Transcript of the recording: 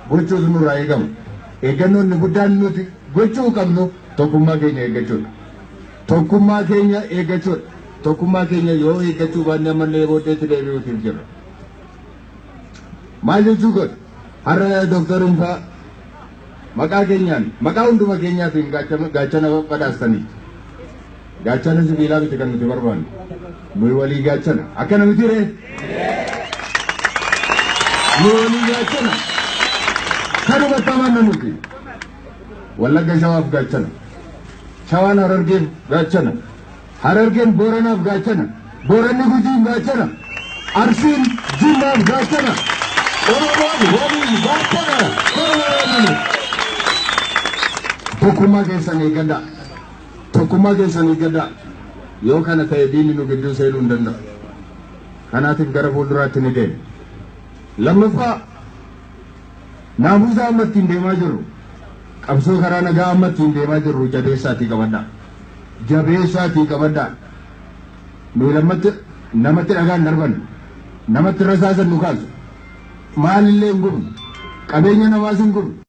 gochuutu nurraa eegama. Eeggannoo inni guddaan nuti gochuu qabnu tokkummaa keenya eeggachuudha. Tokkummaa keenya eeggachuudha. Tokkummaa keenya yoo eeggachuu baanne ammallee booddeetti deebi'uutiif jirra. Maal jechuu godha? Har'a Dooktar Unfaa maqaa keenyaan, maqaa hunduma keenyaatiin gaachana badhaastanii. Gaachana sibiilaa miti kan nuti barbaannu. Nuyi walii gaachana. Akkana miti ree? Nuyi walii gaachana. Kanumatti amanna nuti. Wallagga Shawaaf gaachana. Shawaan Harargeef gaachana. Harargeen Booranaaf gaachana. Booranni Gujiif gaachana. Arsiin Jimmaaf gaachana. Oromoon walii gaachana. Kanuma. Tokkummaa keessan eeggadhaa. Tokkummaa keessan eeggadhaa. Yoo kana ta'e diinni nu gidduu seenuu hin danda'u. Kanaatiif gara fuulduraatti ni deema. Lammaffaa, naamusa amma ittiin deemaa jirru, qabsoo karaa nagaa amma ittiin deemaa jirru jabeessaatii qabadhaa. Jabeessaatii qabadhaa. Nuyi lammatti namatti dhagaan darban, namatti rasaasan nu kaasu. Maalillee hin gubnu. Qabeenya namaas hin gubnu.